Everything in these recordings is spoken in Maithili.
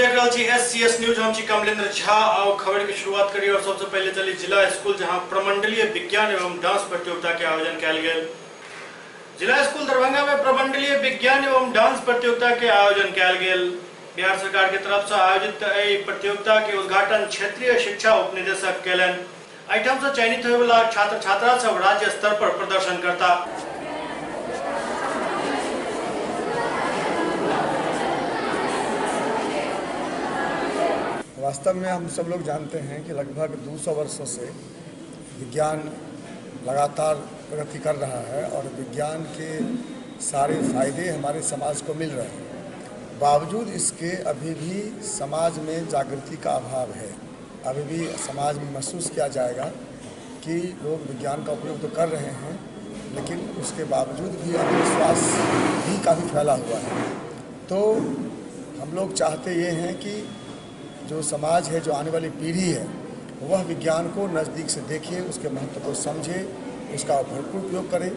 देख रहा छी एससीएस न्यूज। हम छी कमलेंद्र झा। आओ खबर की शुरुआत करी और सबसे पहले चली जिला स्कूल, जहां प्रमंडलीय विज्ञान एवं डांस प्रतियोगिता के आयोजन किया गया। जिला स्कूल दरभंगा में प्रमंडलीय विज्ञान एवं डांस प्रतियोगिता के आयोजन किया गया। बिहार सरकार के तरफ से आयोजित एहि प्रतियोगिता के उद्घाटन क्षेत्रीय शिक्षा उपनिदेशक केलनि। एहिठाम से चयनित होय वाला छात्र छात्रा सब राज्य स्तर पर प्रदर्शन करता। वास्तव में हम सब लोग जानते हैं कि लगभग 200 वर्षों से विज्ञान लगातार प्रगति कर रहा है और विज्ञान के सारे फायदे हमारे समाज को मिल रहे हैं। बावजूद इसके अभी भी समाज में जागृति का अभाव है। अभी भी समाज में महसूस किया जाएगा कि लोग विज्ञान का उपयोग तो कर रहे हैं, लेकिन उसके बावजूद भी अंधविश्वास भी काफ़ी फैला हुआ है। तो हम लोग चाहते ये हैं कि जो समाज है, जो आने वाली पीढ़ी है, वह विज्ञान को नज़दीक से देखे, उसके महत्व को समझे, उसका भरपूर उपयोग करे।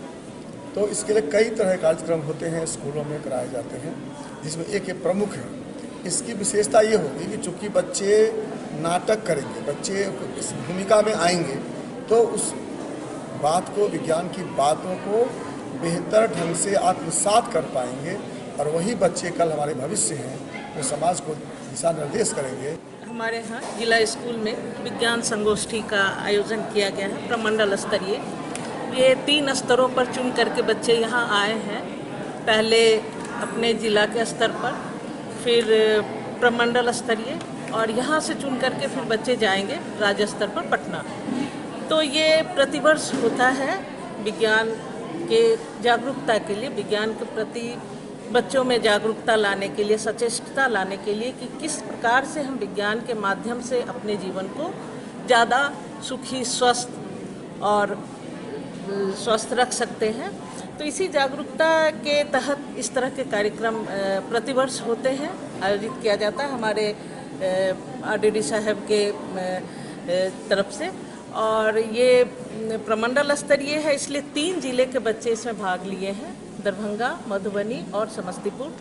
तो इसके लिए कई तरह के कार्यक्रम होते हैं, स्कूलों में कराए जाते हैं, जिसमें एक एक प्रमुख है। इसकी विशेषता ये होगी कि चूँकि बच्चे नाटक करेंगे, बच्चे इस भूमिका में आएंगे, तो उस बात को, विज्ञान की बातों को बेहतर ढंग से आत्मसात कर पाएंगे और वही बच्चे कल हमारे भविष्य हैं, वो समाज को दिशा निर्देश करेंगे। हमारे यहाँ जिला स्कूल में विज्ञान संगोष्ठी का आयोजन किया गया है प्रमंडल स्तरीय। ये 3 स्तरों पर चुन करके बच्चे यहाँ आए हैं। पहले अपने जिला के स्तर पर, फिर प्रमंडल स्तरीय, और यहाँ से चुन करके फिर बच्चे जाएंगे राज्य स्तर पर पटना। तो ये प्रतिवर्ष होता है विज्ञान के जागरूकता के लिए, विज्ञान के प्रति बच्चों में जागरूकता लाने के लिए, सचेष्टता लाने के लिए कि किस प्रकार से हम विज्ञान के माध्यम से अपने जीवन को ज़्यादा सुखी, स्वस्थ और स्वस्थ रख सकते हैं। तो इसी जागरूकता के तहत इस तरह के कार्यक्रम प्रतिवर्ष होते हैं, आयोजित किया जाता है हमारे आरडीडी साहब के तरफ से। और ये प्रमंडल स्तरीय है, इसलिए 3 जिले के बच्चे इसमें भाग लिए हैं, दरभंगा, मधुबनी और समस्तीपुर।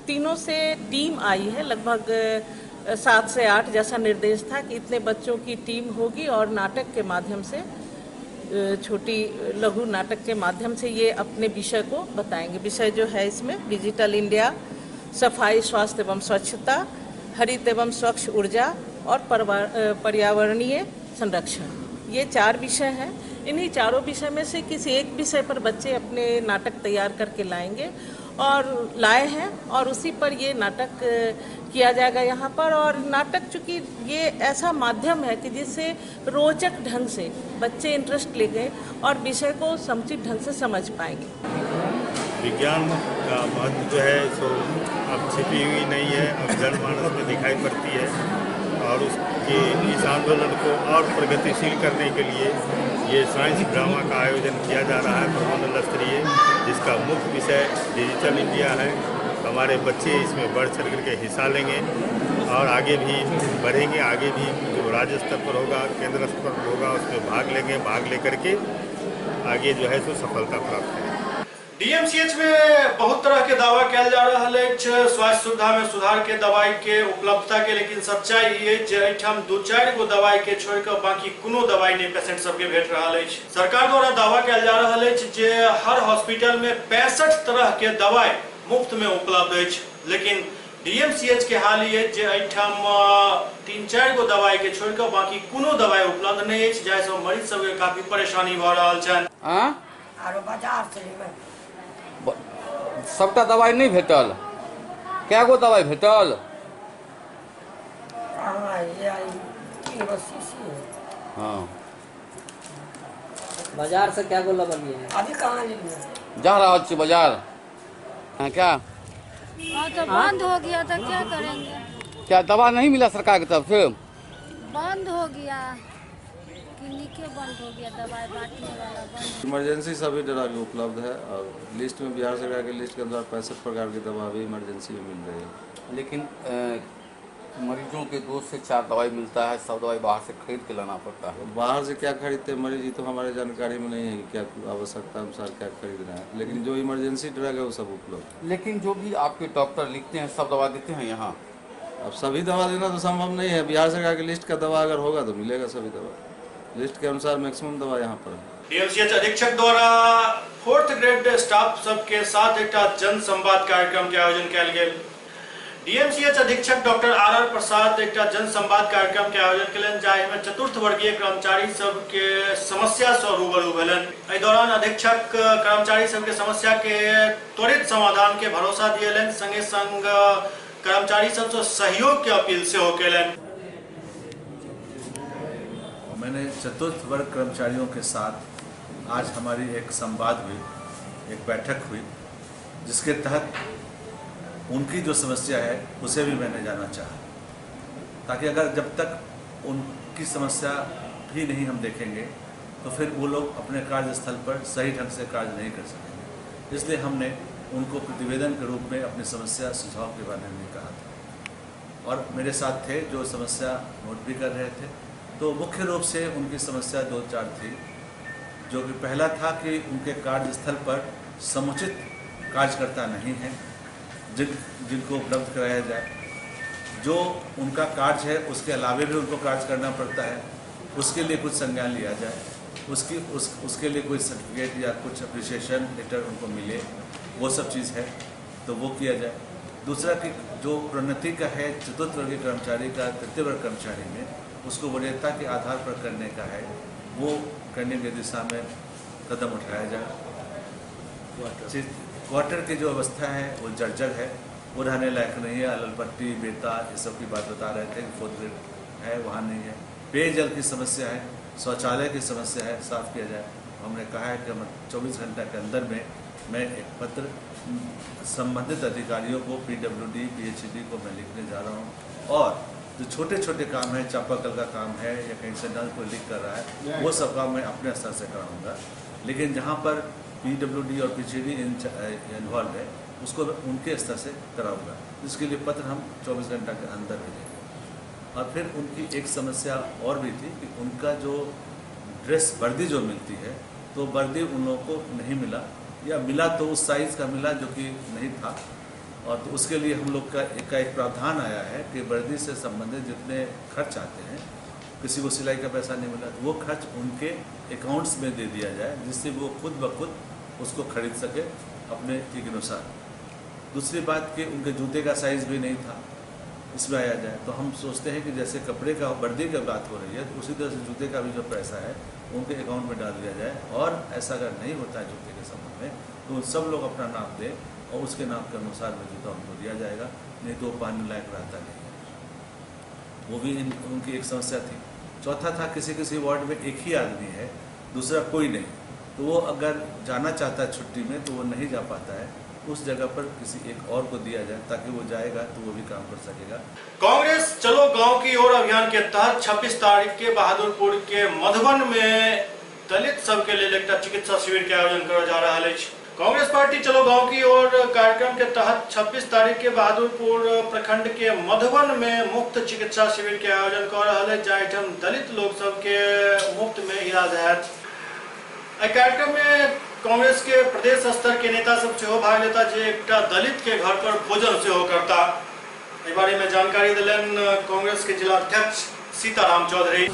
तीनों से टीम आई है, लगभग 7 से 8 जैसा निर्देश था कि इतने बच्चों की टीम होगी और नाटक के माध्यम से, छोटी लघु नाटक के माध्यम से ये अपने विषय को बताएंगे। विषय जो है इसमें डिजिटल इंडिया, सफाई, स्वास्थ्य एवं स्वच्छता, हरित एवं स्वच्छ ऊर्जा और पर्यावरणीय संरक्षण, ये 4 विषय हैं। इन्हीं चारों विषय में से किसी एक विषय पर बच्चे अपने नाटक तैयार करके लाएंगे और लाए हैं, और उसी पर ये नाटक किया जाएगा यहाँ पर। और नाटक चूँकि ये ऐसा माध्यम है कि जिससे रोचक ढंग से बच्चे इंटरेस्ट ले गए और विषय को समुचित ढंग से समझ पाएंगे। विज्ञान का महत्व जो है सो अब छिपी हुई नहीं है, अब जनमानस में दिखाई पड़ती है और उसके इस आंदोलन को और प्रगतिशील करने के लिए ये साइंस ड्रामा का आयोजन किया जा रहा है प्रमंडल स्तरीय, जिसका मुख्य विषय डिजिटल इंडिया है। हमारे बच्चे इसमें बढ़ चढ़ करके हिस्सा लेंगे और आगे भी बढ़ेंगे, आगे भी जो राज्य स्तर पर होगा, केंद्र स्तर पर होगा, उसमें भाग लेंगे, भाग लेकर के आगे जो है सो सफलता प्राप्त करेंगे। डीएमसीएच में बहुत तरह के दावा कयल जा रहा है स्वास्थ्य सुविधा में सुधार के, दवाई के उपलब्धता के, लेकिन सच्चाई ये जे एहिठाम 2-4 गो दवाई के छोड़िकऽ बाकी कोनो दवाई नहीं पेशेंट सबके भेट रहा है। सरकार द्वारा दावा कयल जा रहा है जे हर हॉस्पिटल में 65 तरह के दवाई मुफ्त में उपलब्ध है, लेकिन डीएमसीएच के हाल ये जे एहिठाम 3-4 गो दवाई के छोड़िकऽ बाकी कोनो दवाई उपलब्ध नहीं है, जाहिसँ मरीज सबके काफी परेशानी भऽ रहल छनि। बाजार से लेबै सबटा दवाई नहीं भेटल? कै गो दवाई भेटल? हाँ, बाजार से क्या गो लबलिए? अभी कहाँ लेलिए? जा रहा छी बाजार। हाँ, क्या हाँ, तो बंद हो गया था, क्या करेंगे? क्या दवा नहीं मिला सरकार की तरफ से? बंद हो गया, क्लिनिक बंद हो गया, दवाई बांटने वाला बंद। इमरजेंसी सभी ड्रग उपलब्ध है और लिस्ट में बिहार सरकार के लिस्ट के अनुसार 65 प्रकार की दवा भी इमरजेंसी में मिल रही है। लेकिन मरीजों के 2 से 4 दवाई मिलता है, सब दवाई बाहर से खरीद के लाना पड़ता है। बाहर से क्या खरीदते हैं मरीज, ये तो हमारे जानकारी में नहीं है कि क्या आवश्यकता अनुसार क्या खरीदना है, लेकिन जो इमरजेंसी ड्रग है वो सब उपलब्ध है। लेकिन जो भी आपके डॉक्टर लिखते हैं सब दवा देते हैं यहाँ? अब सभी दवा देना तो संभव नहीं है। बिहार सरकार की लिस्ट का दवा अगर होगा तो मिलेगा सभी दवा, लिस्ट के अनुसार मैक्सिमम दवा यहाँ पर है। डीएमसीएच अधीक्षक द्वारा 4th grade staff सबके साथ एकटा जन संवाद कार्यक्रम के आयोजन कयल गेल। डीएमसीएच अधीक्षक डॉक्टर आर.आर. प्रसाद एकटा जन संवाद कार्यक्रम के आयोजन केलनि, जाहि में चतुर्थ वर्गीय कर्मचारी सबके समस्या से रूबरू भेलनि। एहि दौरान अधीक्षक कर्मचारी सबके समस्या के त्वरित समाधान के भरोसा दियलनि, संगे संग कर्मचारी सबसे सहयोग के अपील सेहो केलनि। मैंने चतुर्थ वर्ग कर्मचारियों के साथ आज हमारी एक संवाद हुई, एक बैठक हुई, जिसके तहत उनकी जो समस्या है उसे भी मैंने जानना चाहा, ताकि अगर जब तक उनकी समस्या भी नहीं हम देखेंगे तो फिर वो लोग अपने कार्यस्थल पर सही ढंग से कार्य नहीं कर सकेंगे। इसलिए हमने उनको प्रतिवेदन के रूप में अपनी समस्या सुझाव के बारे में कहा था और मेरे साथ थे जो समस्या नोट भी कर रहे थे। तो मुख्य रूप से उनकी समस्या 2-4 थी, जो कि पहला था कि उनके कार्यस्थल पर समुचित कार्यकर्ता नहीं हैं जिनको उपलब्ध कराया जाए। जो उनका कार्य है उसके अलावे भी उनको कार्य करना पड़ता है, उसके लिए कुछ संज्ञान लिया जाए, उसके लिए कोई सर्टिफिकेट या कुछ अप्रिसिएशन लेटर उनको मिले, वो सब चीज़ है तो वो किया जाए। दूसरा कि जो प्रोन्नति का है चतुर्थ वर्गीय कर्मचारी का तृतीय वर्ग कर्मचारी में, उसको वरीयता के आधार पर करने का है, वो करने की दिशा में कदम उठाया जाए। क्वार्टर की जो अवस्था है वो जर्जर है, वो रहने लायक नहीं है। अललपट्टी, बेता, ये सब की बात बता रहे थे कि 4th grade है वहाँ नहीं है। पेयजल की समस्या है, शौचालय की समस्या है, साफ़ किया जाए। हमने कहा है कि हम 24 घंटा के अंदर में मैं एक पत्र संबंधित अधिकारियों को, PWD, PHD को मैं लिखने जा रहा हूँ। और जो छोटे छोटे काम है, चापाकल का काम है या कहीं से नल को लीक कर रहा है, वो सब काम मैं अपने स्तर से कराऊँगा। लेकिन जहाँ पर PWD और PHD involve है उसको उनके स्तर से कराऊँगा, जिसके लिए पत्र हम 24 घंटा के अंदर भेजेंगे। और फिर उनकी एक समस्या और भी थी कि उनका जो ड्रेस वर्दी जो मिलती है तो वर्दी उन लोगों को नहीं मिला, या मिला तो उस साइज़ का मिला जो कि नहीं था। और तो उसके लिए हम लोग का एक प्रावधान आया है कि वर्दी से संबंधित जितने खर्च आते हैं, किसी को सिलाई का पैसा नहीं मिला तो वो खर्च उनके अकाउंट्स में दे दिया जाए, जिससे वो खुद ब खुद उसको खरीद सके अपने के अनुसार। दूसरी बात कि उनके जूते का साइज़ भी नहीं था, इसमें आया जाए तो हम सोचते हैं कि जैसे कपड़े का वर्दी का बात हो रही है तो उसी तरह से जूते का भी जो पैसा है उनके अकाउंट में डाल दिया जाए। और ऐसा अगर नहीं होता है जूते के संबंध में तो सब लोग अपना नाप दें और उसके नाप के अनुसार में जूता उनको दिया जाएगा, नहीं तो वो पहनने लायक रहता नहीं है। वो भी उनकी एक समस्या थी। चौथा था किसी किसी वार्ड में एक ही आदमी है, दूसरा कोई नहीं, तो वो अगर जाना चाहता है छुट्टी में तो वो नहीं जा पाता है, उस जगह पर किसी एक और को दिया जाए ताकि वो जाएगा तो वो भी काम कर सकेगा। कांग्रेस चलो गांव की ओर अभियान के तहत 26 तारीख के बहादुरपुर के मधुबन में दलित सबके लिए एक चिकित्सा शिविर के आयोजन करा जा रहा है। कांग्रेस पार्टी चलो गांव की ओर कार्यक्रम के तहत 26 तारीख के बहादुरपुर प्रखंड के मधुबन में मुफ्त चिकित्सा शिविर के आयोजन कर रहा है, जाहिठाम दलित लोग सबके मुफ्त में इलाज है। कार्यक्रम में कांग्रेस के प्रदेश स्तर के नेता सब सेहो भाग लेता, जे एकटा दलित के घर पर भोजन सेहो करता। एहि बारे में जानकारी दिलनि कांग्रेस के जिलाध्यक्ष सीताराम चौधरी।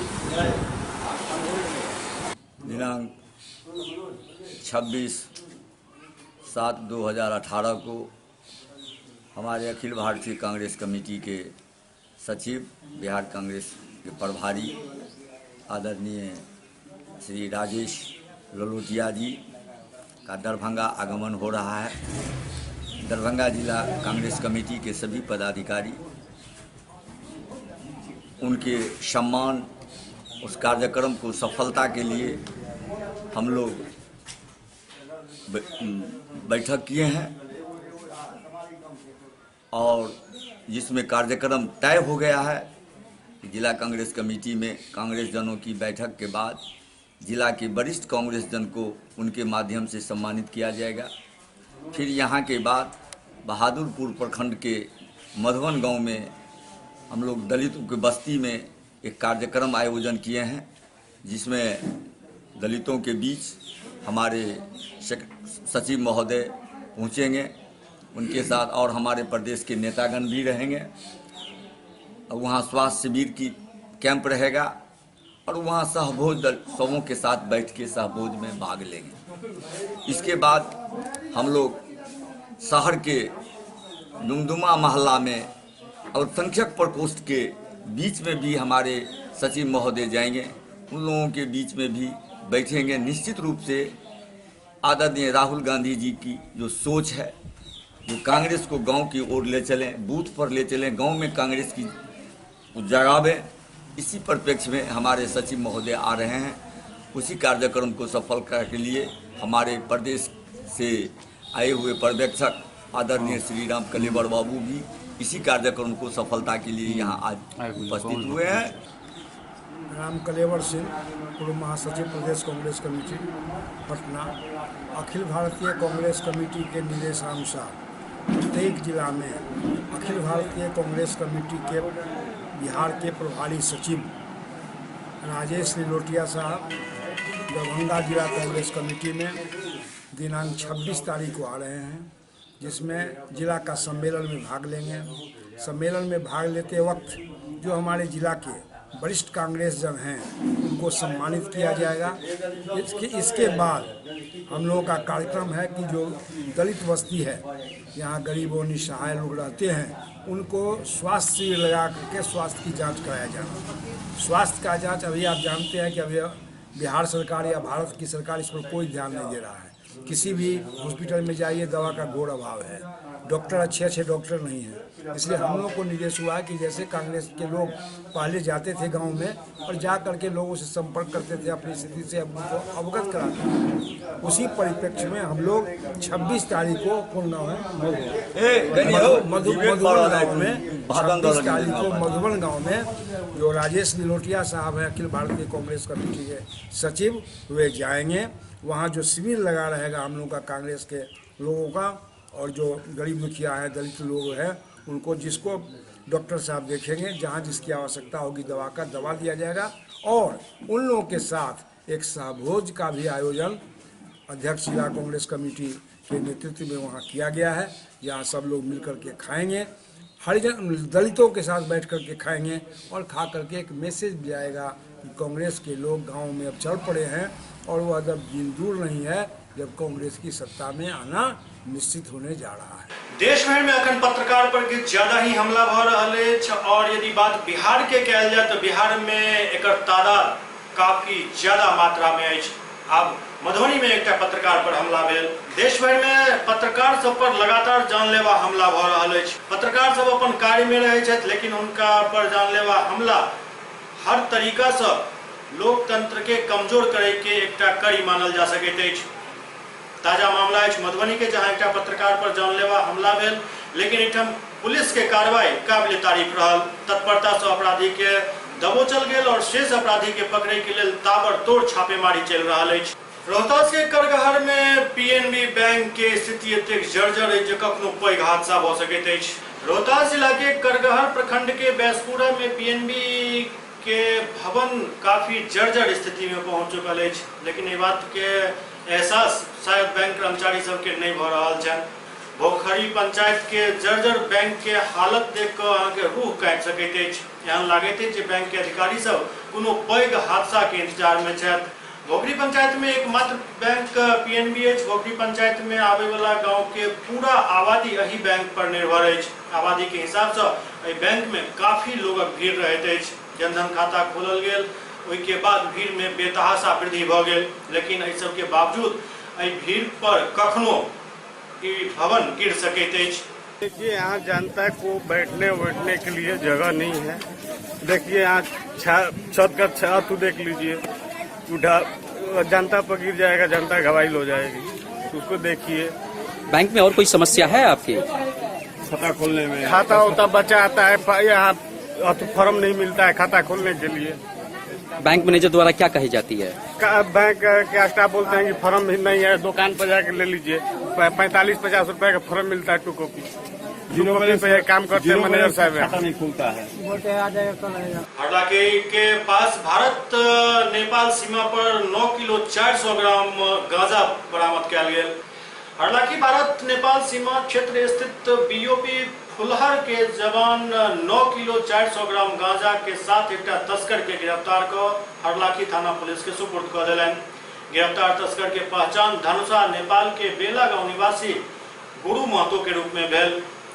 दिनांक 26/7/2018 को हमारे अखिल भारतीय कांग्रेस कमेटी के सचिव, बिहार कांग्रेस के प्रभारी आदरणीय श्री राजेश ललोटिया जी का दरभंगा आगमन हो रहा है। दरभंगा जिला कांग्रेस कमेटी के सभी पदाधिकारी उनके सम्मान, उस कार्यक्रम को सफलता के लिए हम लोग बैठक किए हैं और जिसमें कार्यक्रम तय हो गया है। जिला कांग्रेस कमेटी में कांग्रेस जनों की बैठक के बाद जिला के वरिष्ठ कांग्रेस जन को उनके माध्यम से सम्मानित किया जाएगा। फिर यहाँ के बाद बहादुरपुर प्रखंड के मधुबन गांव में हम लोग दलितों की बस्ती में एक कार्यक्रम आयोजन किए हैं, जिसमें दलितों के बीच हमारे सचिव महोदय पहुँचेंगे, उनके साथ और हमारे प्रदेश के नेतागण भी रहेंगे। और वहाँ स्वास्थ्य शिविर की कैंप रहेगा और वहाँ सहभोज दल सबों के साथ बैठ के सहभोज में भाग लेंगे। इसके बाद हम लोग शहर के दुमदुमा मोहल्ला में अल्पसंख्यक प्रकोष्ठ के बीच में भी हमारे सचिव महोदय जाएंगे, उन लोगों के बीच में भी बैठेंगे। निश्चित रूप से आदरणीय राहुल गांधी जी की जो सोच है, जो कांग्रेस को गांव की ओर ले चलें, बूथ पर ले चलें, गांव में कांग्रेस की जगावें, इसी परिप्रेक्ष्य में हमारे सचिव महोदय आ रहे हैं। उसी कार्यक्रम को सफल करने के लिए हमारे प्रदेश से आए हुए पर्यवेक्षक आदरणीय श्री राम कलेवर बाबू भी इसी कार्यक्रम को सफलता के लिए यहाँ आज उपस्थित हुए हैं। राम कलेवर सिंह, पूर्व महासचिव प्रदेश कांग्रेस कमेटी पटना। अखिल भारतीय कांग्रेस कमेटी के निर्देशानुसार प्रत्येक जिला में अखिल भारतीय कांग्रेस कमेटी के बिहार के प्रभारी सचिव राजेश लिलोटिया साहब दरभंगा जिला कांग्रेस कमेटी में दिनांक 26 तारीख को आ रहे हैं, जिसमें जिला का सम्मेलन में भाग लेंगे। सम्मेलन में भाग लेते वक्त जो हमारे जिला के वरिष्ठ कांग्रेस जन हैं उनको सम्मानित किया जाएगा। इसके बाद हम लोगों का कार्यक्रम है कि जो दलित बस्ती है, यहाँ गरीब और निसहाय लोग रहते हैं, उनको स्वास्थ्य शिविर लगा करके स्वास्थ्य की जांच कराया जाना। स्वास्थ्य का जांच अभी आप जानते हैं कि अभी बिहार सरकार या भारत की सरकार इस पर कोई ध्यान नहीं दे रहा है। किसी भी हॉस्पिटल में जाइए, दवा का घोर अभाव है, डॉक्टर अच्छे अच्छे डॉक्टर नहीं हैं। इसलिए हम लोग को निर्देश हुआ है कि जैसे कांग्रेस के लोग पहले जाते थे गांव में और जा करके लोगों से संपर्क करते थे, अपनी स्थिति से उनको अवगत कराते थे, उसी परिप्रेक्ष्य में हम लोग 26 तारीख को कौन गाँव है, मधुबन गाँव में 26 तारीख को मधुबन गाँव में जो राजेश लिलोटिया साहब हैं अखिल भारतीय कांग्रेस कमेटी के सचिव, वे जाएंगे। वहाँ जो शिविर लगा रहेगा हम लोग का कांग्रेस के लोगों का, और जो गरीब दुखिया है, दलित लोग हैं, उनको जिसको डॉक्टर साहब देखेंगे, जहाँ जिसकी आवश्यकता होगी दवा का दवा दिया जाएगा। और उन लोगों के साथ एक सहभोज का भी आयोजन अध्यक्ष जिला कांग्रेस कमेटी के नेतृत्व में वहाँ किया गया है, जहाँ सब लोग मिल कर के खाएँगे, हरिजन दलितों के साथ बैठ कर के खाएँगे और खा करके एक मैसेज भी आएगा कि कांग्रेस के लोग गाँव में अब चल पड़े हैं और वह जब दिन दूर नहीं है जब कांग्रेस की सत्ता में आना निश्चित होने जा रहा है। देश भर में अखन पत्रकार पर किछु ज्यादा ही हमला भ रहल अछि और यदि बात बिहार के कयल जाए तो बिहार में एकर तादाद काफी ज्यादा मात्रा में अछि। आब मधुबनी में एकटा पत्रकार पर हमला भेल। देश भर में पत्रकार सब पर लगातार जानलेवा हमला भ रहल अछि। पत्रकार सब अपन कार्य में रहै छथि, लेकिन हुनका पर जानलेवा हमला हर तरीका से लोकतंत्र के कमजोर करे के एकटा कड़ी मानल जा सकैत अछि। ताजा मामला अछि मधुबनी के, जहां एकटा पत्रकार पर जानलेवा हमला भेल, लेकिन एहिठाम पुलिस के कार्रवाई काबिल तारीफ रहल। तत्परता से अपराधी के दबोचल गेल और शेष अपराधी के पकड़े के लेल ताबड़तोड़ छापेमारी चलि रहल अछि। रोहतास के करगहर में पीएनबी बैंक के स्थिति एतेक जर्जर अछि जे कखनो पैघ हादसा भ सकैत अछि। रोहतास जिला के करगहर प्रखंड के बैसपुरा में पीएनबी के भवन काफी जर्जर स्थिति में पहुंच चुकल अछि, लेकिन एहि बात के एहसास शायद बैंक कर्मचारी सबके नहीं भ रहल छनि। भोखरी पंचायत के जर्जर बैंक के हालत देख कऽ अहाँके रूह काटि सकैत अछि। एहन लागैत अछि जे बैंक के अधिकारी सब कोनो पैघ हादसा के इंतजार में छथि। भोखरी पंचायत में एकमात्र बैंक पीएनबी अछि। भोखरी पंचायत में आबे वाला गांव के पूरा आबादी एही बैंक पर निर्भर अछि। आबादी के हिसाब से एहि बैंक में काफी लोगक भीड़ रहैत अछि। जनधन खाता खोलल गेल, ओहि के बाद भीड़ में बेतहाशा वृद्धि भ गेल, लेकिन एहि सब के बावजूद एहि भीड़ पर कखनो ई भवन गिर सकैत अछि। देखिए, यहाँ जनता को बैठने उठने के लिए जगह नहीं है। देखिए, यहाँ छत का छत देख लीजिए, उठा जनता पर गिर जाएगा, जनता घबाइल हो जाएगी, उसको देखिए। बैंक में और कोई समस्या है आपकी? खाता खोलने में खाता होता बच्चा आता है, यहाँ तो फॉर्म नहीं मिलता है खाता खोलने के लिए। बैंक मैनेजर द्वारा क्या कही जाती है? बैंक के स्टाफ बोलते हैं कि फॉर्म भी नहीं है, दुकान पर जाके ले लीजिए। 45-50 रुपए का फॉर्म मिलता है, 2 कॉपी। जीरो पे काम करते हैं मैनेजर साहब, खाता नहीं खुलता है। हालांकि के पास भारत नेपाल सीमा पर 9 किलो 400 ग्राम गांजा बरामद कयल गेल। हालांकि भारत नेपाल सीमा क्षेत्र स्थित बीओपी फुलहर के जवान 9 किलो 400 ग्राम गांजा के साथ एकटा तस्कर के गिरफ्तार क हरलाखी थाना पुलिस के सुपुर्द क देलनि। गिरफ्तार तस्कर के पहचान धनुषा नेपाल के बेला गांव निवासी गुरु महतो के रूप में भेल।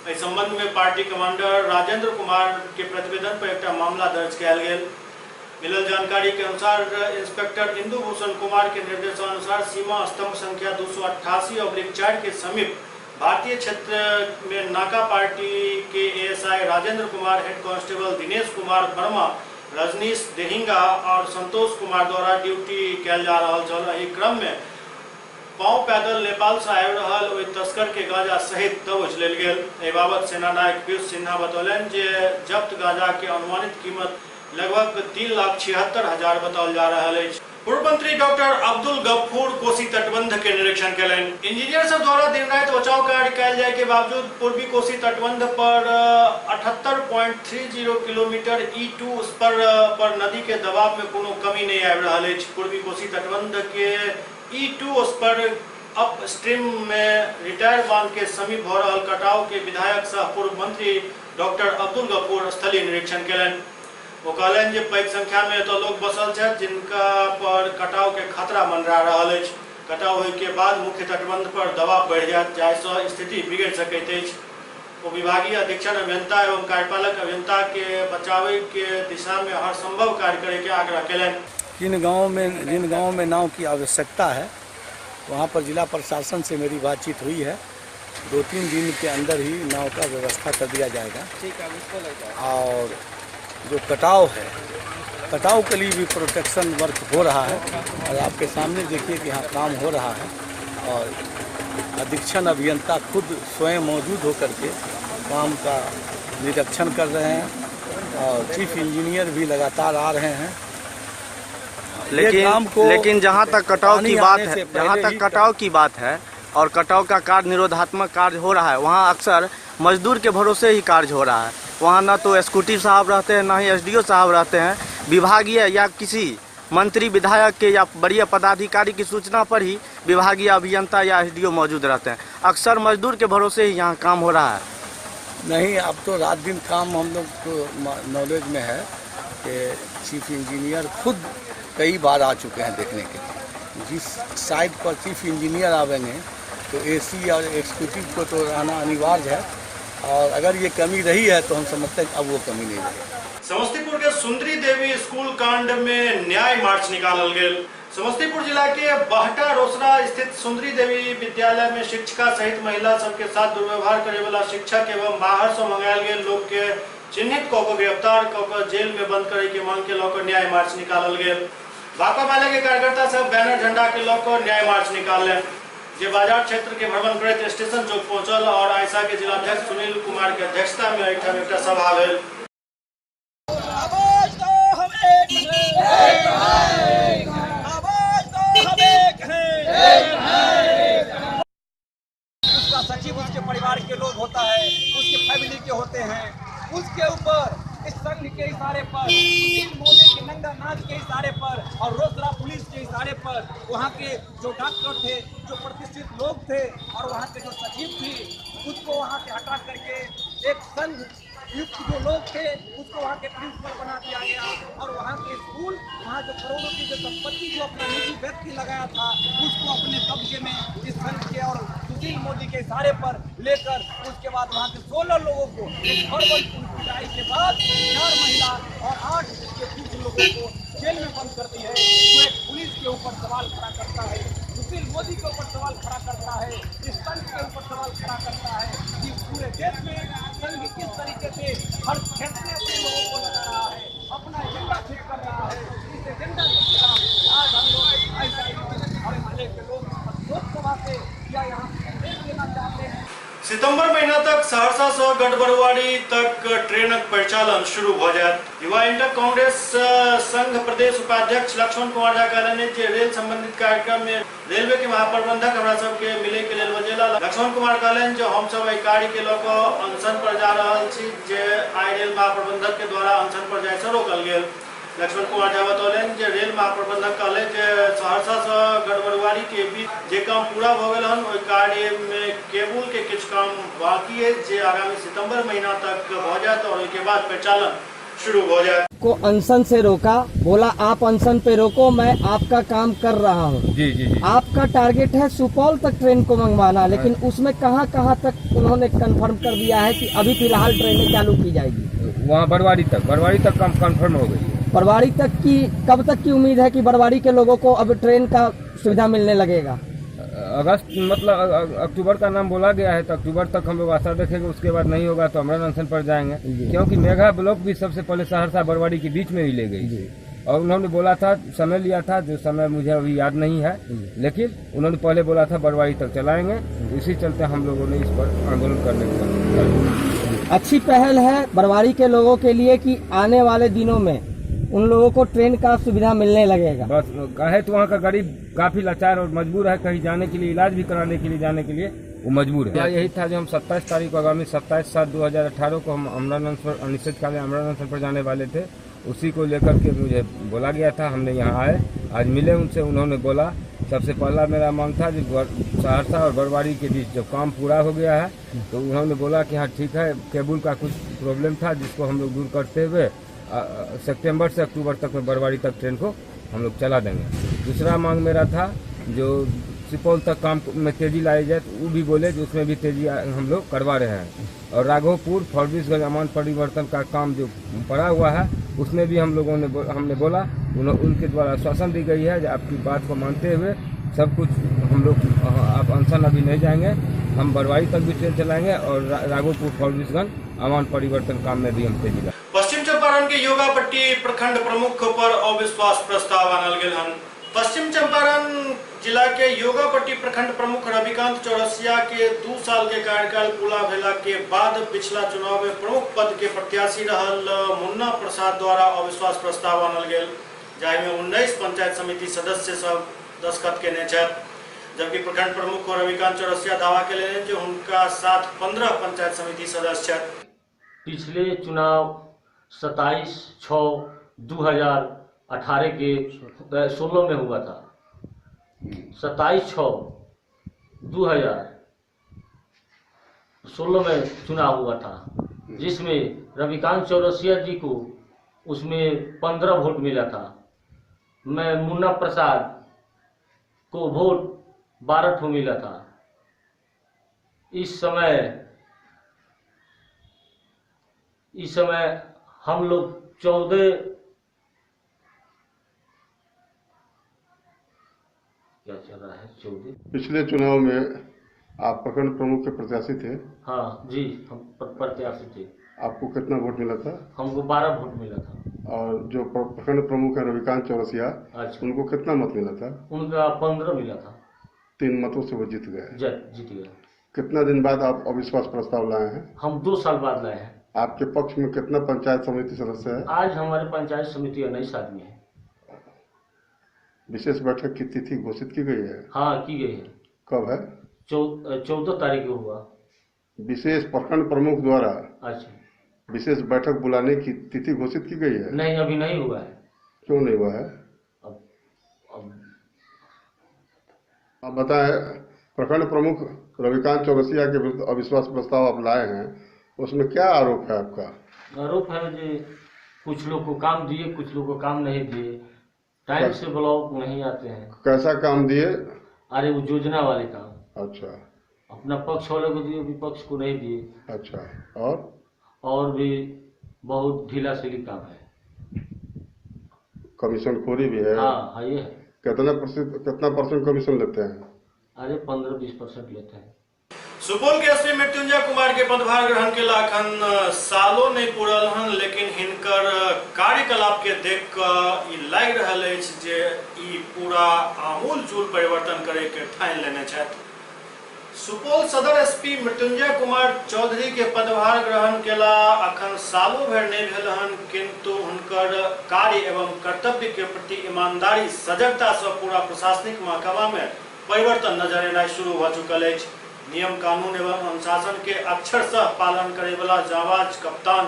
एहि संबंध में पार्टी कमांडर राजेंद्र कुमार के प्रतिवेदन पर एकटा मामला दर्ज कयल गेल। मिलल जानकारी के अनुसार इंस्पेक्टर इंदु भूषण कुमार के निर्देशानुसार सीमा स्तंभ संख्या 288/4 के समीप भारतीय क्षेत्र में नाका पार्टी के ASI Rajendra Kumar, head constable Dinesh Kumar Verma, Rajneesh Dehinga और संतोष कुमार द्वारा ड्यूटी कयल जा रहल छल। एहि क्रम में पाँव पैदल नेपाल से आबि रहल ओहि तस्कर के गांजा सहित दबोच लेल गेल। एहि बाबत सेना नायक पीयूष सिन्हा बतौलनि जे जब्त गांजा के अनुमानित कीमत लगभग 3,76,000 बताओल जा रहल अछि। पूर्व मंत्री डॉक्टर अब्दुल गफूर कोसी तटबंध के निरीक्षण कयलनि। इंजीनियर सब द्वारा दिन राति बचाव कार्य कयल जाय के बावजूद पूर्वी कोसी तटबंध पर 78.30 किलोमीटर E2 पर नदी के दबाव में कोनो कमी नहीं आबि रहल अछि। पूर्वी कोसी तटबंध के E2 पर अपस्ट्रीम में रिटायर बांध के समीप भऽ रहल कटाव के विधायक सह पूर्व मंत्री डॉक्टर अब्दुल गफूर स्थलीय निरीक्षण कयलनि। ओ कहलनि जे पैघ संख्या में एतऽ लोग बसल छथि जिनका पर कटाव के खतरा मंडरा रहल अछि। कटाव होय के बाद मुख्य तटबंध पर दबाव बढ़ि जायत, जाहिसँ स्थिति बिगड़ि सकैत अछि। ओ विभागीय अधीक्षण अभियंता एवं कार्यपालक अभियंता के बचावे के दिशा में हर संभव कार्य करे के आग्रह कयलनि। जिन गाँव में नाव की आवश्यकता है वहाँ पर जिला प्रशासन से मेरी बातचीत हुई है। 2-3 दिन के अंदर ही नाव का व्यवस्था कर दिया जाएगा। और जो कटाव है, कटाव के लिए भी प्रोटेक्शन वर्क हो रहा है और आपके सामने देखिए कि यहाँ काम हो रहा है और अधीक्षण अभियंता खुद स्वयं मौजूद होकर के काम का निरीक्षण कर रहे हैं और चीफ इंजीनियर भी लगातार आ रहे हैं। लेकिन जहाँ तक कटाव की बात है, जहाँ तक कटाव की बात है और कटाव का कार्य निरोधात्मक कार्य हो रहा है, वहाँ अक्सर मजदूर के भरोसे ही कार्य हो रहा है। वहाँ न तो एग्जीक्यूटिव साहब रहते हैं, न ही एसडीओ साहब रहते हैं। विभागीय या किसी मंत्री विधायक के या बड़े पदाधिकारी की सूचना पर ही विभागीय अभियंता या एसडीओ मौजूद रहते हैं। अक्सर मजदूर के भरोसे ही यहाँ काम हो रहा है। नहीं, अब तो रात दिन काम हम लोग को नॉलेज में है कि चीफ इंजीनियर खुद कई बार आ चुके हैं देखने के लिए। जिस साइड पर चीफ इंजीनियर आवेंगे तो एसी और एग्जीक्यूटिव को तो रहना अनिवार्य है और अगर ये कमी रही है तो हम समझते हैं अब वो कमी नहीं रहेगी। समस्तीपुर के सुंदरी देवी स्कूल कांड में न्याय मार्च निकालल गेल। समस्तीपुर जिला के बहटा रोसड़ा स्थित सुंदरी देवी विद्यालय में शिक्षिका सहित महिला सबके साथ दुर्व्यवहार करे वाला शिक्षक एवं बाहर से मंगायल गेल लोग के चिन्हित कऽ के गिरफ्तार कऽ के जेल में बंद करे के मांग के लऽ कऽ न्याय मार्च निकालल गेल। भाकपा माले के कार्यकर्ता सब बैनर झंडा के लऽ कऽ न्याय मार्च निकाललनि, जे बाजार क्षेत्र के भ्रमण करैत स्टेशन चौक पहुंचल और आयसा के जिलाध्यक्ष सुनील कुमार के अध्यक्षता में एहिठाम एकटा सभा भेल। उसका सचिव उसके परिवार के लोग होता है, उसके फैमिली के होते हैं। उसके ऊपर इस संघ के इशारे पर, सुशील मोदी के नंगा नाच के इशारे पर और रोसड़ा पुलिस के इशारे पर वहाँ के जो डॉक्टर थे, जो प्रतिष्ठित लोग थे और वहाँ के जो सचिव थी, उसको वहाँ से हटा करके एक संघ युक्त जो लोग थे उसको वहाँ के प्रिंसिपल बना दिया गया और वहाँ के स्कूल, वहाँ जो करोड़ों की जो संपत्ति जो अपना निजी व्यक्ति लगाया था उसको अपने कब्जे में इस संघ के और सुशील मोदी के इशारे पर लेकर उसके बाद वहाँ के 16 लोगों को एक हर्बल पिटाई के बाद 4 महिला और 8 के कुछ लोगों को जेल में बंद कर दी है। जो एक पुलिस के ऊपर सवाल खड़ा करता है, सुशील मोदी के ऊपर सवाल खड़ा करता है, इस संघ के ऊपर सवाल खड़ा करता है कि पूरे देश में संघ किस तरीके से हर क्षेत्र में अपने लोगों को लगा रहा है, अपना एजेंडा फिट कर रहा है। इस एजेंडा के खिलाफ आज हम लोग ऐसा और एमएलए के लोग लोकसभा से या यहाँ संदेश देना चाहते हैं। सितंबर महीना तक सहरसा से गढ़बरुआरी तक ट्रेनक परिचालन शुरू भ जायत। युवा इंटर कांग्रेस संघ प्रदेश उपाध्यक्ष लक्ष्मण कुमार झा कहलनि जे रेल संबंधित कार्यक्रम में रेलवे के महाप्रबंधक हमरा सबके मिले के लेल बजेला। लक्ष्मण कुमार कहलनि जे हम सब एहि कार्य के लऽ कऽ अनशन पर जा रहल छी, जे आइ रेल महाप्रबंधक के द्वारा अनशन पर जाय से रोकल गेल। लक्ष्मण कुमार झा बतौलनि जे रेल महाप्रबंधक कहलनि जे सहरसा से गढ़बरुआरी के बीच जे काम पूरा भ गेल हन ओहि कार्य में केबुल के किछु काम बाकी है जे आगामी सितंबर महीना तक भ जायत और ओहि के बाद परिचालन शुरू हो जाए। को अनशन से रोका, बोला आप अनशन पे रोको, मैं आपका काम कर रहा हूँ। जी जी जी। आपका टारगेट है सुपौल तक ट्रेन को मंगवाना, लेकिन उसमें कहाँ कहाँ तक उन्होंने कंफर्म कर दिया है कि अभी फिलहाल ट्रेनें चालू की जाएगी? वहाँ बरवारी तक काम कंफर्म हो गई है। बरवारी तक की कब तक की उम्मीद है कि बरवारी के लोगों को अब ट्रेन का सुविधा मिलने लगेगा? अगस्त मतलब अक्टूबर का नाम बोला गया है, तो अक्टूबर तक हम लोग आशा देखेंगे। उसके बाद नहीं होगा तो अमरण अनशन पर जाएंगे, क्योंकि मेघा ब्लॉक भी सबसे पहले सहरसा बरवाड़ी के बीच में ही ले गई और उन्होंने बोला था, समय लिया था, जो समय मुझे अभी याद नहीं है, लेकिन उन्होंने पहले बोला था बरवाड़ी तक चलाएंगे। इसी चलते हम लोगों ने इस पर आंदोलन करने का अच्छी पहल है बरवाड़ी के लोगों के लिए कि आने वाले दिनों में उन लोगों को ट्रेन का सुविधा मिलने लगेगा। बस कहे तो वहाँ का गरीब काफी लाचार और मजबूर है, कहीं जाने के लिए, इलाज भी कराने के लिए जाने के लिए वो मजबूर है। यही था जो हम 27 तारीख को, आगामी 27/7/2018 को हम अमरण अनशन, अनिश्चितकालीन अमरण अनशन पर जाने वाले थे, उसी को लेकर के मुझे बोला गया था। हमने यहाँ आए, आज मिले उनसे, उन्होंने बोला सबसे पहला मेरा मांग था जो सहरसा और बरवाड़ी के बीच जो काम पूरा हो गया है, तो उन्होंने बोला कि हाँ ठीक है, केबुल का कुछ प्रॉब्लम था जिसको हम लोग दूर करते हुए सितंबर से अक्टूबर तक में बरवाड़ी तक ट्रेन को हम लोग चला देंगे। दूसरा मांग मेरा था जो सुपौल तक काम में तेज़ी लाई जाए, तो वो भी बोले जो उसमें भी तेज़ी हम लोग करवा रहे हैं। और राघोपुर फॉरबिसगंज अमान परिवर्तन का काम जो पड़ा हुआ है उसमें भी हम लोगों ने हमने बोला, उनके द्वारा आश्वासन दी गई है जो आपकी बात को मानते हुए सब कुछ हम लोग, आप अनशन अभी नहीं जाएंगे, हम बरवाड़ी तक भी ट्रेन चलाएंगे और राघोपुर फॉरबिसगंज अमान परिवर्तन काम में भी हम तेजी लाएंगे। पश्चिम चंपारण के योगापट्टी प्रखंड प्रमुख पर अविश्वास प्रस्ताव आनल गेल हन। पश्चिम चंपारण जिला के योगापट्टी प्रखंड प्रमुख रविकांत चौरसिया के 2 साल के कार्यकाल पूरा भेला के बाद पिछला चुनाव में प्रमुख पद के प्रत्याशी रहल मुन्ना प्रसाद द्वारा अविश्वास प्रस्ताव आनल गेल, जाहिमे 19 पंचायत समिति सदस्य सब दस्तखत केने छथि। जबकि प्रखंड प्रमुख रविकांत चौरसिया दावा केलनि जे हुनका साथ 15 पंचायत समिति सदस्य छथि। पिछले चुनाव 27/6/2018 के 16 में हुआ था। 27/6/2016 में चुनाव हुआ था, जिसमें रविकांत चौरसिया जी को उसमें 15 वोट मिला था। मैं मुन्ना प्रसाद को वोट 12 ठो मिला था। इस समय हम लोग 14 क्या चल रहा है 14। पिछले चुनाव में आप प्रखंड प्रमुख के प्रत्याशी थे? हाँ जी, हम प्रत्याशी थे। आपको कितना वोट मिला था? हमको 12 वोट मिला था। और जो प्रखंड प्रमुख है रविकांत चौरसिया, अच्छा, उनको कितना मत मिला था? उनका 15 मिला था। 3 मतों से वो जीत गए। जीत गए। कितना दिन बाद आप अविश्वास प्रस्ताव लाए हैं? हम 2 साल बाद लाए हैं। आपके पक्ष में कितना पंचायत समिति सदस्य है? आज हमारे पंचायत समिति 19 आदमी है। विशेष बैठक की तिथि घोषित की गई है? हाँ, की गई है। कब है? 14 तारीख को हुआ। विशेष प्रखंड प्रमुख द्वारा अच्छा विशेष बैठक बुलाने की तिथि घोषित की गई है? नहीं, अभी नहीं हुआ है। क्यों नहीं हुआ है? अब आप बताएं, प्रखंड प्रमुख रविकांत चौरसिया के विरुद्ध अविश्वास प्रस्ताव आप लाए हैं, उसमें क्या आरोप है आपका? आरोप है जी कुछ लोग को काम दिए, कुछ लोग को काम नहीं दिए, टाइम से ब्लॉक नहीं आते हैं। कैसा काम दिए? अरे वो योजना वाले काम। अच्छा, अपना पक्ष वाले को दिए, विपक्ष को नहीं दिए। अच्छा, और भी बहुत ढीला सीली काम है। कमीशन खोरी भी है? हाँ, ये है। कितना परसेंट कमीशन लेते हैं? अरे 15-20% लेते हैं। सुपौल के एसपी मृत्युंजय कुमार के पदभार ग्रहण के अखन सालों नहीं पूरल हन, लेकिन हिनकर कार्यकलाप के देख के लागि रहल अछि जे ई पूरा आमूलचूल परिवर्तन करे के ठानि लेने छथि। सुपौल सदर एसपी मृत्युंजय कुमार चौधरी के पदभार ग्रहण केला अखन सालों भरि नहीं भेल हन, किंतु हुनकर कार्य एवं कर्तव्य के प्रति ईमानदारी सजगता से पूरा प्रशासनिक महकमा में परिवर्तन नजर एनाइ शुरू भ चुकल अछि। नियम कानून एवं अनुशासन के अक्षरशः पालन करे वाला जाबाज कप्तान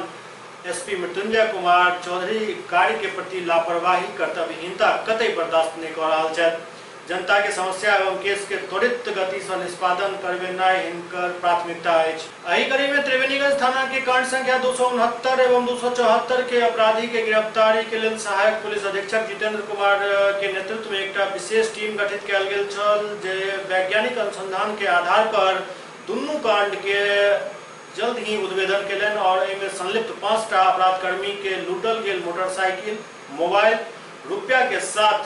एसपी मृत्युंजय कुमार चौधरी कार्य के प्रति लापरवाही कर्तव्यहीनता कतई बर्दाश्त नहीं कऽ रहल छथि। जनता के समस्या एवं केस के त्वरित गति से निष्पादन करबेनाइ हिनकर प्राथमिकता अछि। एही कड़ी में त्रिवेणीगंज थाना के कांड संख्या 269 एवं 274 के अपराधी के गिरफ्तारी के लेल सहायक पुलिस अधीक्षक जितेंद्र कुमार के नेतृत्व में एकटा विशेष टीम गठित कयल गेल छल, जे वैज्ञानिक अनुसंधान के आधार पर दुनू कांड के जल्द ही उद्भेदन केलनि और एहिमे संलिप्त 5टा अपराधकर्मी के लूटल गेल मोटरसाइकिल, मोबाइल, रुपया के साथ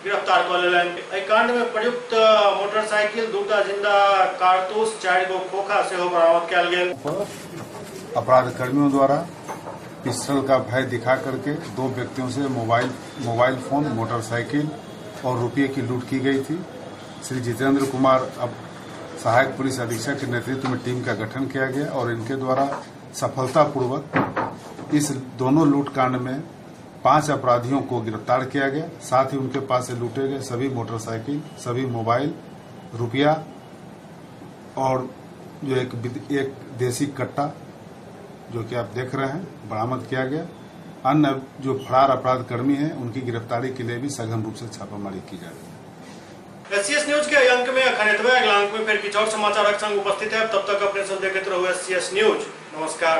गिरफ्तार कऽ लेलनि। एहि कांड में प्रयुक्त मोटरसाइकिल, 2टा जिंदा कारतूस, 4 गो खोखा सेहो बरामद कयल गेल। अपराध कर्मियों द्वारा पिस्टल का भय दिखा करके 2 व्यक्तियों से मोबाइल फोन, मोटरसाइकिल और रुपये की लूट की गई थी। श्री जितेंद्र कुमार अब सहायक पुलिस अधीक्षक के नेतृत्व में टीम का गठन किया गया और इनके द्वारा सफलतापूर्वक इस दोनों लूट कांड में 5 अपराधियों को गिरफ्तार किया गया। साथ ही उनके पास से लूटे गए सभी मोटरसाइकिल, सभी मोबाइल, रुपया और जो एक देसी कट्टा जो कि आप देख रहे हैं बरामद किया गया। अन्य जो फरार अपराधकर्मी हैं उनकी गिरफ्तारी के लिए भी सघन रूप से छापामारी की जा रही है। एससीएस न्यूज के अंक में अखन एतबे। अगला अंक में फिर किछु और समाचारक संग उपस्थित है। तब तक अपने सब देखैत रहू एससीएस न्यूज। नमस्कार।